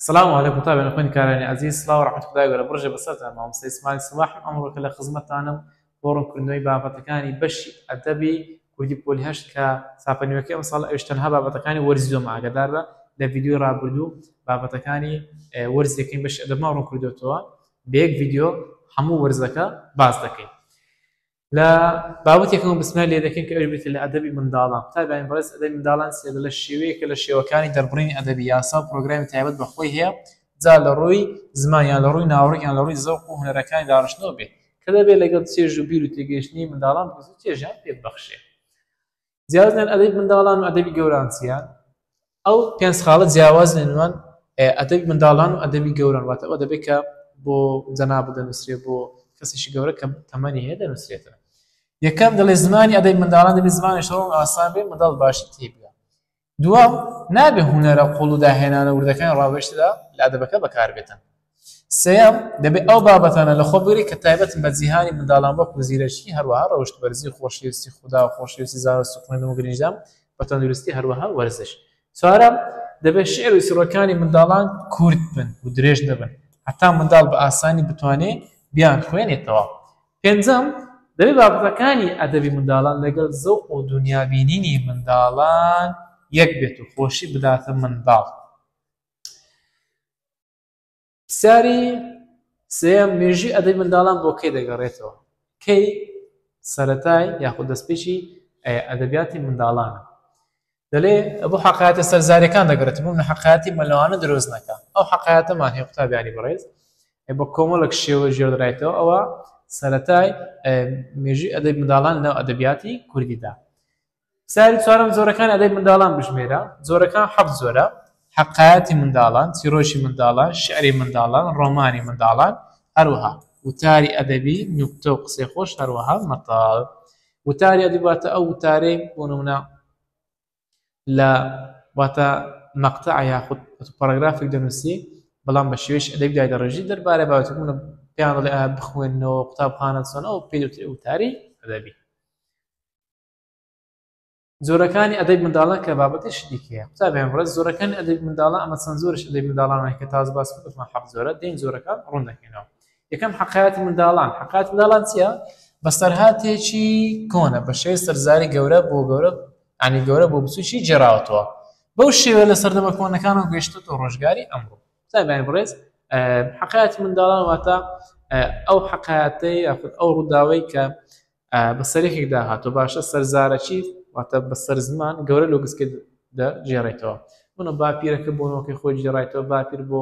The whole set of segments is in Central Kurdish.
سلام علیکم قوتابیان و خوێندکارانی ئەزیز، سڵاو و ڕەحمەتی خودای گەورە بڕژێ بەسەرتان. مامۆستا ئیسماعیل سەباحم، ئەمڕۆکە لە خزمەتتانم بۆ ڕوونکردنەوەی بابەتەکانی بەشی ئەدەبی کوردی پۆلی هەشت کە چاپە نوێکەی ئەمساڵ، ئەویش تەنها بابەتەکانی وەرزی دووەم. ئاگاداربە لە ڤیدیۆی ڕابردوو بابەتەکانی وەرزی یەکەمی بەشی ئەدەبمان ڕوونکردۆتەوە، بە یەک ڤیدیۆ هەموو وەرزەکە باس دەکەین. لە بابەتی یەکەم بسمای لێ دەکەین کە ئەویش بریتیە لە ئەدەبی منداڵان. قوتابیانی بەڕێز، ئەدەبی منداڵان سێدە لە شێوەیەکە لە شێوەکانی دەربڕینی ئەدەبی، یاسا و پرۆگرامی تایبەت بە خۆی هەیە، جا لە ڕووی زمان یان لە ڕووی ناوەڕۆک یان لە ڕووی زەوق و هونەرەکانی داڕشتنەوە بێ، کە دەبێ لەگەڵ چێژ و بیر و تێگەیشتنی منداڵان بگونجێ و چێژیان پێ ببەخشێ. جیاوازیان ئەدەبی منداڵان و ئەدەبی گەوران چییە؟ ئەو پێنج خاڵە جیاواز لە نێوان ئەدەبی منداڵان و ئەدەبی گەوران، واتە ئەو ئەدەبێک کە بۆ جەناب دەنووسرێ، بۆ کەسێکی گەورە کە تەمەنی هەیە دەنووسرێتەوە. یەکەم دەڵێ زمانی ئەدەبی منداڵان دەبێت زمانی ڕوون و ئاسان بێ، منداڵ باشی تێبگا. دووەم، نابێ هونەرە قوڵ و داهێنانە وردەکانی ڕاوێژتدا لە ئەدەبەکە بەکاربێتن. سێیەم، دەبێ ئەو بابەتانە لەخۆ بگرێت کە تایبەتن بە جیهانی منداڵان وەکو زیرەکی، هەروەها ڕەوشت بەرزی، خۆشەویستی خودا و خۆشەویستی زانست و خوێندن و گرنگیدان بە تەندروستی، هەروەها وەرزش. چوارەم، دەبێ شیعر و چیڕۆکانی منداڵان کورت بن و درێژ نەبن هەتا منداڵ بە ئاسانی بتوانێ بیانخوێنێتەوە. پێنجەم، دەبێ بابەتەکانی ئەدەبی منداڵان لەگەڵ زەوق و دونیابینینی منداڵان یەک بێت و خۆشی بداتە منداڵ. پرسیاری سێیەم، مێژووی ئەدەبی منداڵان بۆ کەی دەگەڕێتەوە؟ کەی سەرەتای یاخود دەستپێکی ئەدەبیاتی منداڵانە؟ دەلێ بۆ حەقایەتە سەرزارەکان دەگەڕێت، بۆ من حەقایەتی مەلەوانە درۆست نەکە. ئەو حەقایەتەمان هەیە قوتابیانی بەڕێز، بە کۆمەڵێک شێوە ژێردرایتەوە، ئەوە سەرەتای مێژووی ئەدەبی منداڵان لەناو ئەدەبیاتی کوردیدا. پرسیاری چوارەم، جۆرەکانی ئەدەبی منداڵان بژمێرە. جۆرەکان حەفت جۆرە: حەقایەتی منداڵان، چیرۆکی منداڵان، شیعری منداڵان، ڕۆمانی منداڵان، هەروەها وتاری ئەدەبی، نوکتە و قسەی خۆش، هەروەها مەتەڵ. وتاری ئەدەبی واتە ئەو وتارەی بۆ نمونە لە واتە مەقتەع یاخود پەراگرافێک دەنووسی، بەڵام بە شێوەیەکی ئەدەبی دایدەڕێژی دەربارەی بابەتێک، بۆ نمونە پێیان دەڵێ ئایا بخوێننەوە قوتابخانە چۆن، ئەو پێی دەوترێ وتاری ئەدەبی. جۆرەکانی ئەدەبی منداڵان کە بابەتێکی دیکەیە. قوتابیان بەڕێز، جۆرەکانی ئەدەبی منداڵان ئەمە چەند جۆرێکی ئەدەبی منداڵان هەیە کە تازە باس کردمان حەفت جۆرە، دێین جۆرەکان ڕوون دەکەینەوە. یەکەم حەقایەتی منداڵان. حەقایەتی منداڵان چییە؟ بەسەرهاتێکی کۆنە بە شێوەی سەرزاری گەورە بۆ گەورە، یعنی گەورە بۆ بچووکی گێڕاوەتەوە، بەو شێوەیە لە سەردەمە کۆنەکانەوە گەیشتۆتە ڕۆژگاری ئەمڕۆ. قوتابیانی بەڕێز، حەقایەتی منداڵان واتە ئەو حەقایەتەی یاخود ئەو ڕووداوەی کە بەسەر یەکێکدا هاتووە، باشە سەرزارەکی واتە بەسەر زمان گەورە لۆ گسکە دەگێڕێتەوە. بۆنە باپیرەکە بۆ نەوەکەی خۆی گێڕایتەوە، باپیر بۆ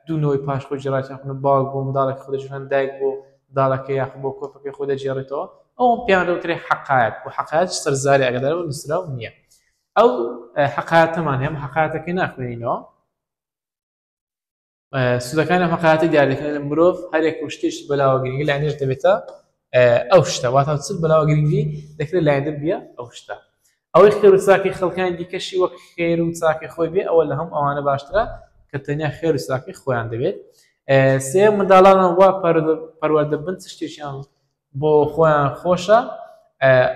دوو نەوەی پاش خۆی گێڕایتەوە، یاخود باوک بۆ منداڵێک خۆی دەگێڕێت، دایک بۆ منداڵەکەی یاخود بۆ کۆپەکەی خۆی دەگێڕێتەوە. ئەو پێیان دەوترێ حەقایەت و حەقایەت سەرزاری ئاگادار و نووسراو نییە. ئەو حەقایەتەمان هەیە، حەقایەتەکەی ناخوێنینەوە. سوودەکانی ئەم حەقایەتە دیار دەکەن لە مرۆڤ هەرێک و شتێکی بەلاوە گرنگی لایەنش دەبێتە ئەو شتە، واتە چ بەلاوە گرنگی دەکرێت لایەندر بیە ئەو شتە. ئەوەی خێر و چاکی خەڵکانی دیکەشی وەک خێر و چاکی خۆی بێ، ئەوە لە هەموو ئەوانە باشترە کە تەنیا خێر و چاکی خۆیان دەبێت. سێ، منداڵان وا پەروەردە بن چ شتێکیان بۆ خۆیان خۆشە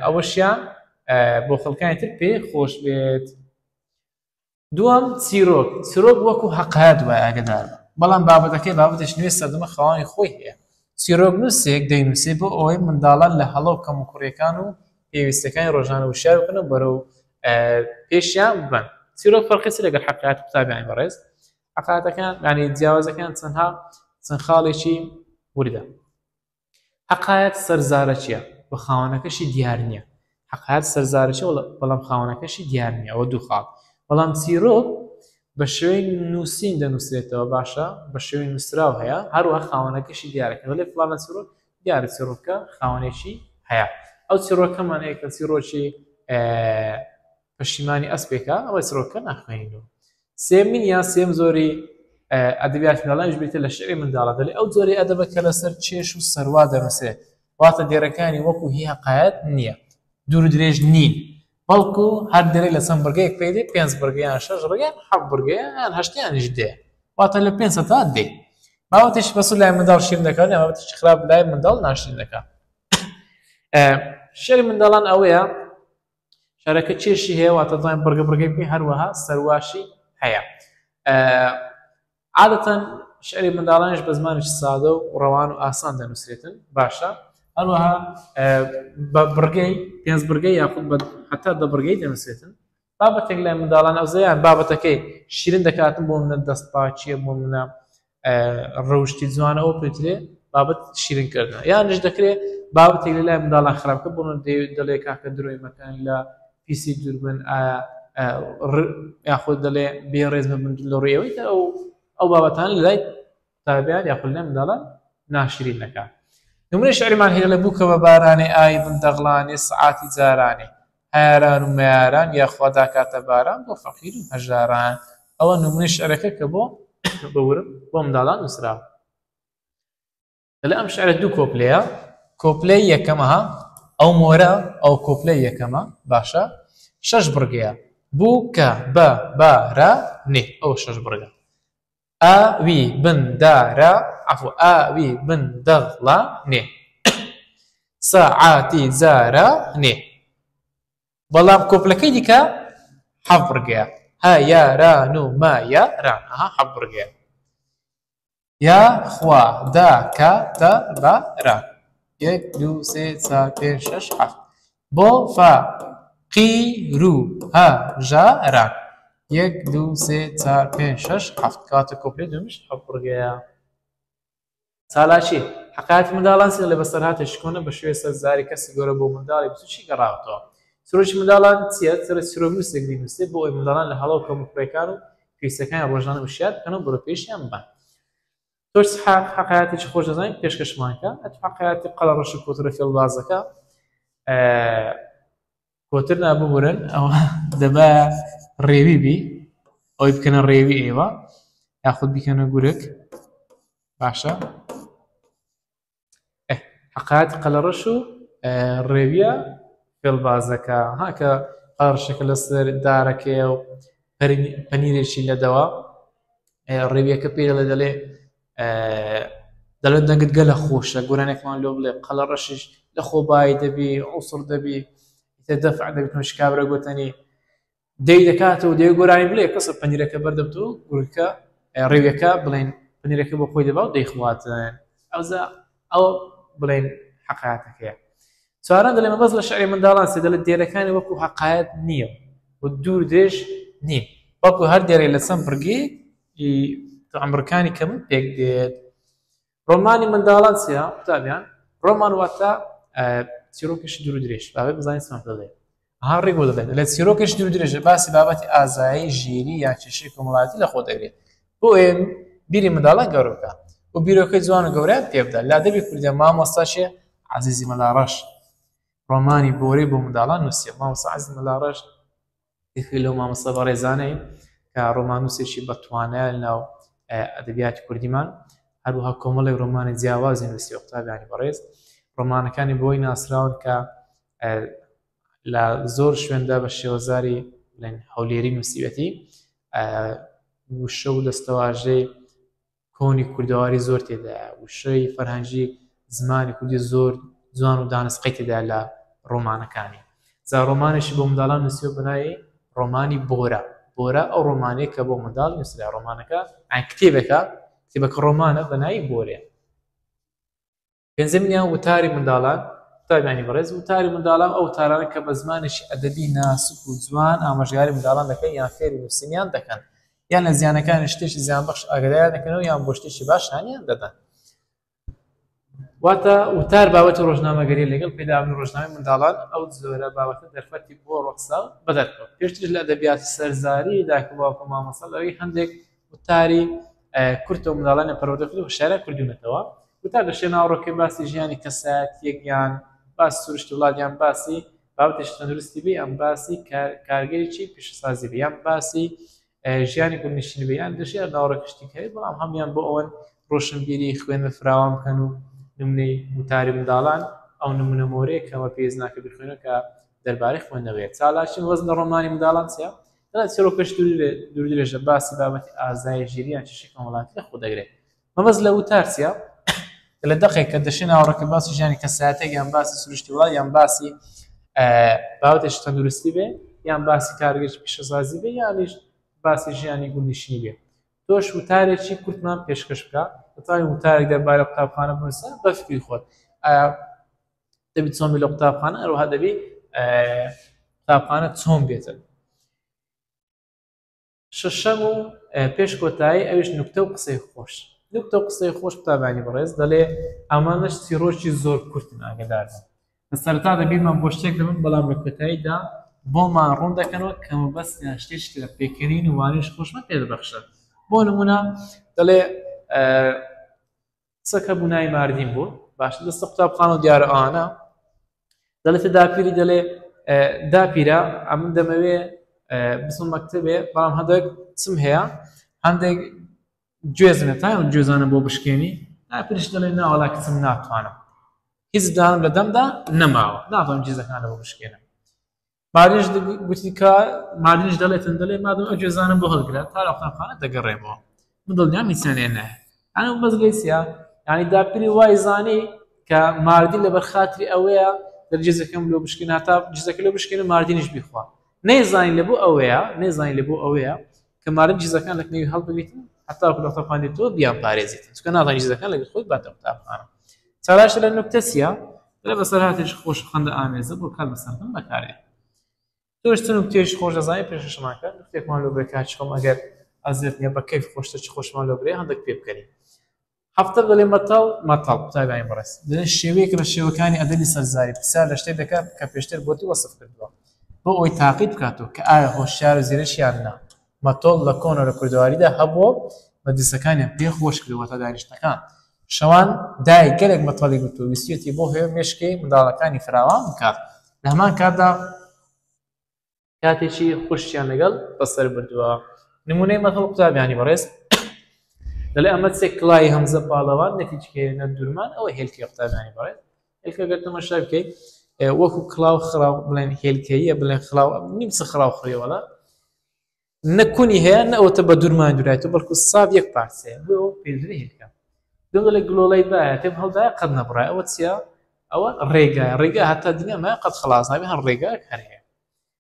ئەوەشیان بۆ خەڵکانی تر پێ خۆش بێت. دووەم، چیرۆک. چیرۆک وەکو هەقایەت وایە، ئاگەدار بە، بەڵام بابەتەکەی بابەتێکی نوێی سەردەمە، خاوەنی خۆی هەیە. چیرۆکنووسێک دەینووسێ بۆ ئەوەی منداڵان لە هەڵە و کەموکوڕییەکان و پێویستییەکانی ڕۆژانە وشیار بکەن و بەرەو پێشیان ببەن. چیرۆک فەرقی چی لەگەڵ حەقایەت قوتابیانی بەڕێز؟ حەقایەتەکان یانی جیاوازەکان چەندها چەند خاڵێکی وردە. حەقایەت سەرزارەکییە و خاوەنەکەشی دیار نییە. حەقایەت سەرزارەکیە بەڵام خاوەنەکەشی دیار نییە، ئەوە دوو خاڵ. بەڵام چیرۆک بە شێوەی نووسین دەنووسرێتەوە، باشە بە شێوەی نووسراو هەیە، هەروەها خاوەنەکەشی دیارە کە دەڵێ فڵانە چیرۆک دیارە چیرۆکە خاوەنێکی هەیە. ئەو چیرۆکەمان هەیە کە چیرۆکی پەشیمانی ئەسپێکە، ئەوە چیرۆکە ناخوێنینەوە. سێمین یان سێم زۆری ئەدەبیاتی منداڵانیش بریتیە لە شیعری منداڵان. دەلێ ئەو جۆرەی ئەدەبە کە لەسەر چێش و سەروا دەنووسرێت، واتە دێرەکانی وەکو هی هەقایەت نییە، دوور و درێژ نین، بەڵکو هەر دێرێک لە چەند بڕگەیەک پێک دێ، پێنج بڕگە یان شەش بڕگە یان حەفت بڕگە یان هەشت یانیش دێ، واتە لە پێنج هەتا دێ. بابەتێکی بەسوود لای منداڵ شیرین دەکات، یان بابەتێکی خراپ لای منداڵ ناشرین دەکات. شیعری منداڵان ئەوەیە شارەکە چێشی هەیە، واتە دەتوانین بڕگە بڕگەی بکەین، هەروەها سەرواشی هەیە. عادەتەن شعری منداڵانیش بە زمانێکی سادە و ڕەوان و ئاسان دەنووسرێتن باشە هەروەها بە بڕگەی پێنج بڕگەی یاخود بە هەتا دە بڕگەی دەنووسرێتن بابەتێک لای منداڵان ئەوزەیان بابەتەکەی شیرن دەکاتن بۆ منە دەست پاچیە بۆ منە ڕەوشتی جوانە ئەو پێترێ بابەت شیرنکردن یانش دەکرێت بابەتێک لە لای منداڵان خراپکە بۆ دەڵێ کاکە درۆی مەکەن لە پیسی دووربن ئایا یاخود دەڵێ بێ ڕێز مەبن لە ڕووی ئەوەی ئەو ئەو بابەتان لە لای قوتابیان یاخود لای منداڵان ناشرین دەکات نمونە شعرمان هەیە لە بووکە بە بارانێ ئای بن دەغڵانێ سعاتی جارانێ هەیاران و مەیاران یاخوا داکاتە باران بۆ فەقیر و هەژاران ئەوە نمونەی شعرەکە کە بۆ بەورم بۆ منداڵان نووسراوە دەڵێ ئەم شعرە دوو کۆپلەیە کۆپلەی یەکەمە ئەو مۆرە ئەو کۆپلەی یەکەمە باشە شەش بڕگەیە بوو کە بە بە رە نێ ئەو شەش بڕگە ئا وی بن دا را عفو ئا وی بن دەغڵا نێ سەعاتی جارە نێ بەڵام کۆپلەکەی دیکە حەف بڕگەیە هە یا را نو ما یا ران ئەها حەف بڕگەیە یا خوا دا کە تە بە ران یەک دوو سێ چار پێنج شەش حەفت بۆ فە قی رو هە ژا ران یەک دوو سێ چار پێنج شەش حەفت کەواتە کۆپلەی دووەمیش حەفت بڕگەیە. چالاکی، حەقایەتی منداڵان چیە؟ دەڵێ بەسەرهاتێکی کۆنە بە شێوەی سەر زاری کەسی گەورە بۆ منداڵی بچووکی گەڕاوەتەوە. چیرۆکی منداڵان چییە؟ چرا چیرۆکنووسێک دەینووسێ بۆ ئەوەی منداڵان لە هەڵە و کەموکوڕییەکان و پێویستییەکانی ڕۆژانە وشیار بکەن و بەرەوپێشیان ببەن. تۆش چ حەقایەتێکی خۆش دەزانی پێشکەشمان کە؟ ئەتوو حەقایەتی قەڵەڕەش و کۆترە فێڵبازەکە کۆتر نا ببورن ئەوە دەبا ڕێوی بی ئەوەی بکەنە ڕێوی ئێوە یاخود بیکەنە گورک باشە حقات قەلەڕەش و ڕێویە فێڵبازەکە ها کە قەڵەڕەشەکە لەسەر دارەکەیە و پەنیرێکی لەدەوە ڕێویەکە پێی دەڵێ دەڵێ دەڵێن دەنگت گەلە خۆشە گۆرانێکمان لۆ بڵێ قەڵە ڕەشیش لە خۆبایی دەبی عوسڕ دەبی ئیتر دەفع دەبی تۆش کابرا گۆتەنی دەی دەکاتەوە دەی گۆرانی بڵێ کەسە پەنیرەکە بەردەبت و گورگەکە ڕێویەکە بڵێن پەنیرەکە بۆ خۆی دەبا و دەیخواتن ئەوزا ئەو بڵێن حەقاتەکەیە چوارەم دەڵێ مەبەست لە شعری منداڵان سێ دەڵێ دێرەکانی وەکو حەقایەت نییە و دوور درێژ نین بەڵکو هەر دێرێ لە چەند بڕگەیەک عمرەکانی کەم پێک دێت ڕۆمانی منداڵان چیە قوتابیان ڕۆمان واتە چیرۆکێکی دوور درێژ بابێ بزانین چۆن دەڵێ ها ڕێک بۆ دەڵێت لە چیرۆکێکی دوور درێژە باسی بابەتی ئازایی ژیری یان کێشەی کۆمەڵایەتی لە خۆ دەگرێت بۆ ئێم بیری منداڵان گەورە بکە و بیرۆکەی جوان و گەورەیان پێ بدات لە ئەدەبی کوردیا مامۆستا شێ عەزیزی مەلا ڕەش ڕۆمانی بۆرەی بۆ منداڵان نووسیە مامۆستا عەزیز مەلا ڕەش یەکێک لەو مامۆستا بەڕێزانەی کە ڕۆماننووسێکی بەتوانایە لەناو ئەدەبیاتی کوردیمان هەروەها کۆمەڵێک ڕۆمانی جیاوازی نووسیوە قوتابیانی بەڕێز ڕۆمانەکانی بۆی ناسراون کە لە زۆر شوێندا بە شێوەزاری بڵێن هەولێری نووسیوەتی وشە و دەستەواژەی کۆنی کوردەواری زۆر تێدایە وشەی فەرهەنگی زمانی کوردی زۆر جوان و دانسقەی تێدا لە ڕۆمانەکانی جا ڕۆمانێکی بۆ منداڵان نووسیوە بە ناوی ڕۆمانی بۆرە بۆرە ئەو ڕۆمانەیە کە بۆ منداڵ نووسرا ڕۆمانەکە یان کتێبێکە کتێبەکە ڕۆمانە بە ناوی بۆرێ پێنجەمینیان وتاری منداڵان، قوتابیانی بەڕێز وتاری منداڵان ئەو وتارانە کە بە زمانێکی ئەدەبی ناسک و جوان ئامۆژگاری منداڵان دەکەن یان فێری نووسینیان دەکەن یان لە زیانەکانی شتێکی زیانبەخش ئاگاداریان دەکەنەوە یان بۆ شتێکی باش هانیان دەدەن. واتە وتار بابەتی ڕۆژنامەگەری لەگەڵ پەیدابوونی ڕۆژنامەی منداڵان ئەو جۆرە بابەتە دەرفەتی بۆ ڕەخسا و بەدەرکەوت. پێشتریش لە ئەدەبیاتی سەرزاری دایک و باوک و مامۆستا لەڕێی هەندێک وتاری کورتە و منداڵانیان پەروەردە کردو هۆشیاریان کردوونەتەوە. وتار دەشێ ناوەڕۆکەی باسی ژیانی کەسایەتییەک یان باسی سروشتی وڵات یان باسی بابەتێکی تەندروستی بێ یان باسی کارگەیەکی پیشەسازی بێ یان باسی ژیانی گوندنشینی بێ یان دەشێ ناوەڕۆکی شتی هەبێ بەڵام هەموویان بۆ ئەوەن ڕۆشنبیری خوێندن فراوان بکەن و نمونەی وتاری منداڵان ئەو نمونە مۆرەیە کە ئەوە پێویست ناکە بیخوێنەوە کە دەربارەی خوێندنەوەیە چالاکی وەزن لە ڕۆمانی منداڵان چییە؟ دەڵێت چیرۆکەش دوور درێژە باسی بابەتی ئازای ژیری یان کێشەی کۆمەڵایەتی لە خۆ دەگرێت مەبەست لە وتار چییە؟ لە دەقێک کە دەشێ ناوەڕۆکە باسی ژیانی کەسایەتێک یان باسی سروشتی وڵات یان باسی بابەتێکی تەندروستی بێ یان باسی کارگەری پیشەسازی بێ یانیش باسی ژیانی گوندنشینی بێ. تۆش وتارێکی کورتمان پێشکەش بکە، دەتوانین وتارێک دەربارەی قوتابخانە بنووسە بە فکری خۆت. ئایا دەبی چۆن بی لە قوتابخانە، هەروەها دەبی قوتابخانە چۆن بێتن. شەشەم و پێش کۆتایی ئەویش نوکتە و قسەی خۆش. نوکتە و قسەی خۆش قوتابانی بەڕێز دەڵێ ئەمانەش چیڕۆکی زۆر کورتن ئاگدار بن. لە سەرەتادا بیرمان بۆ شتێک دەبن بەڵام لە کۆتاییدا بۆمان ڕوون دەکەنەوە کە مەبەستیان شتێکی ترە پێکەنین و وانەیش خۆشمان پێ دەبەخشن. بۆ نمونە دەڵێ قسەکە بوو ناوی ماردین بوو باشە دەستە قوتابخانە و دیارە ئەوانە دەڵێتە داپیری دەڵێ داپیرە ئەمن دەمەوێ بچم مەکتەبێ بەڵام هەندێک چم هەیە هەندێک گوێزمە تا ئەو گوێزانە بۆ بشکێنی داپیرش دەڵێ ناوەڵا کچم ناتوانم هیچ دانم لە دەمدا نەماوە ناتوانم گوێزەکانە بۆ بشکێنم مارینش گوتی کە مارینش دەڵێتن دەڵێ مادەم ئەو گوێزانم بۆ هەڵگرە تا لە قوتابخانە دەگەڕێمەوە من دڵنیام هیچیان لێ نایە یعنی بەس لێ چیە یعنی داپیری وای زانی کە ماردی لەبەر خاتری ئەوەیە دەر جێزەکەم لۆ بشکێنە هەتا جێزەکە لۆ بشکێنە ماردینیش بیخوا نەیزانی لە بۆ ئەوەیە نەیزانی لە بۆ ئەوەیە کە ماردین جێزەکان لە کنەوی هەڵبگریتن هەتا لە قوتابخانە تۆ بیان پارێزیتن چونکە نازانی جێزەکان لەگەڵ خۆی باتە قوتابخانە چالاش لە نوکتە چییە؟ لە بەسەرهاتێکی خۆش و خەندە ئامێزە بۆ کات بەسەردن بەکارێ. تۆش چ نوکتەیەکی خۆش دەزانی پێشکەشمان کە نوکتەیەکمان لۆ برێ کاکی خۆم ئەگەر ئەزیەت نییە بە کەیف خۆشتر خۆشمان لۆ برێ هەندێک پێ بکەنی. هەفتە دەڵێ مەتەڵ مەتەڵ قوتابیانی بەڕێز دەڵێن شێوەیەک لە شێوەکانی ئەدەبی سەرزاری پرسیار لە شتێک دەکات کە پێشتر بۆتی وەسف کردووە بۆ ئەوەی تاقی بکاتەوە کە ئایا هۆشیار و زیرەکیان نا مەتۆڵ لە کۆنەوە لە کوردەواریدا هەبووە و مەجلیسەکانیان پێ خۆش کردووە واتە دانیشتنەکان. شەوان دایک گەلێک مەتەڵی گوتووە، ویستویەتی بۆ هەوێ مێشکی منداڵەکانی فراوان بکات، لە هەمان کاتدا کاتێکی خۆشیان لەگەڵ بەسەر بردووە. نموونەی مەتەڵ قوتابیانی بەڕێز دەڵێ ئەمە چێ کڵاوی هەمزە پاڵەوان نەتیجکەیە نە دورمان ئەوە هێلکەی قوتابیانی بەڕێز هێلکە گەر تەماشا بکەیت وەکو کڵاو خراو بڵێن هێلکەیە بڵێن خراو نیمچە خراو خڕیوەڵە نە کونی هەیە نە ئەوتە بە دوورمان دوورایەوە بەڵکو ساب یەک پارچەیە بۆ ئەوە پێدرێ هێلکە دوم دەڵێ گلۆڵەی بایە تێم هەڵدایە قەت نەبڕای ئەوە چییە ئەوە ڕێگایە ڕێگا هەتا دنیا مایە قەت خلاص نابێ هەر ڕێگایەک هەر هەیە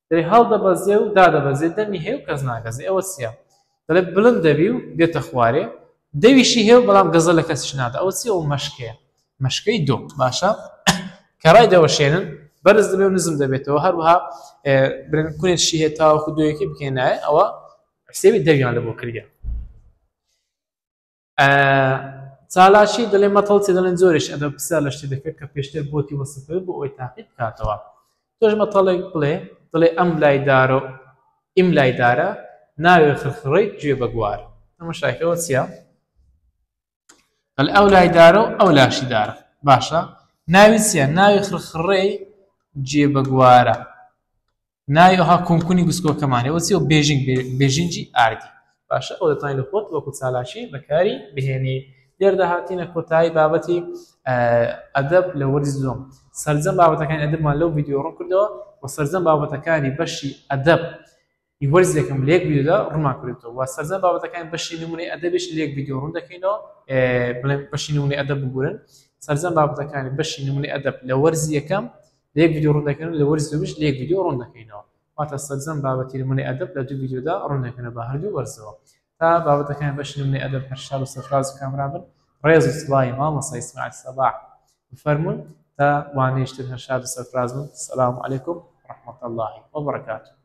دەڵێ هەڵدەبەزێ و دادەبەزێ دەمی هەیە و کەس ناگەزێ ئەوە چییە دەڵێ بڵند دەبی و دێتە خوارێ دەویشی هەیە و بەڵام گەزە لە کەسیش نادا ئەوە چییە ئەو مەشکەیە مەشکەی دۆ باشە کە ڕای دەوەشێنن بەرز دەبێ و نزم دەبێتەوە هەروەها برن کونێکی هەیە تاوەکو دۆیەکەی بکەینایە ئەوە حسێبی دەویان لە بۆ کردە چالاکی دەڵێ مەتەڵ چی دەڵێن زۆریش ئەدەب پرسیار لە شتێ دەکرد کە پێشتر بۆتی وەسف کرد بۆ ئەوەی تاقی بکاتەوە تۆش مەتەڵێک بڵێ دەڵێ ئەم لای دارە و ئیم لای دارە ناوێ خرخڕەی گوێ بە گوار تەماشاکەوە چییە دەڵێ ئەو لای دارە و ئەو لاشی دارە باشە ناوی چییە ناوی خرخڕەی جێ بە گوارە ناوی ئەوها کونکونی گسکۆکەمانێ وە چیە و بێژینگ بێژینگی ئاردی باشە ئەو دەتوانین لە خۆت وەکو چالاکی بەکاری بهێنی لێرەدا هاتینە کۆتایی بابەتی ئەدەب لە وەرزی دووەم سەرجەم بابەتەکانی ئەدەبمان لەو ڤیدیۆ ڕوون کردەوە و سەرجەم بابەتەکانی بەشی ئەدەب ی وەرزی یەکەم لە یەک ڤیدیۆدا ڕوونمان کردێتەوە و سەرجەم بابەتەکانی بەشی نمونەی ئەدەبیش لە یەک ڤیدیۆ ڕوون دەکەینەوە بڵێن بەشی نمونەی ئەدەب بگورن سەرجەم بابەتەکانی بەشی نمونەی ئەدەب لە وەرزی یەکەم لە یەک ڤیدیۆ ڕوون دەکەینەوە لە وەرزی دووەمیش لە یەک ڤیدیۆ ڕوون دەکەینەوە واتە سەرجەم بابەتی نمونەی ئەدەب لە دوو ڤیدیۆدا ڕوون دەکەینەوە بە هەردوو وەرزەوە تا بابەتەکانی بەشی نمونەی ئەدەب هەر شاد و سەرفراز و کامران بن ڕێز و سڵاوی مامۆستا ئیسماعیل سەباح بفەرموون تا وانەیش تر هەر شاد و سەرفراز بن سلام علیکم رحمة الله وبرکاته.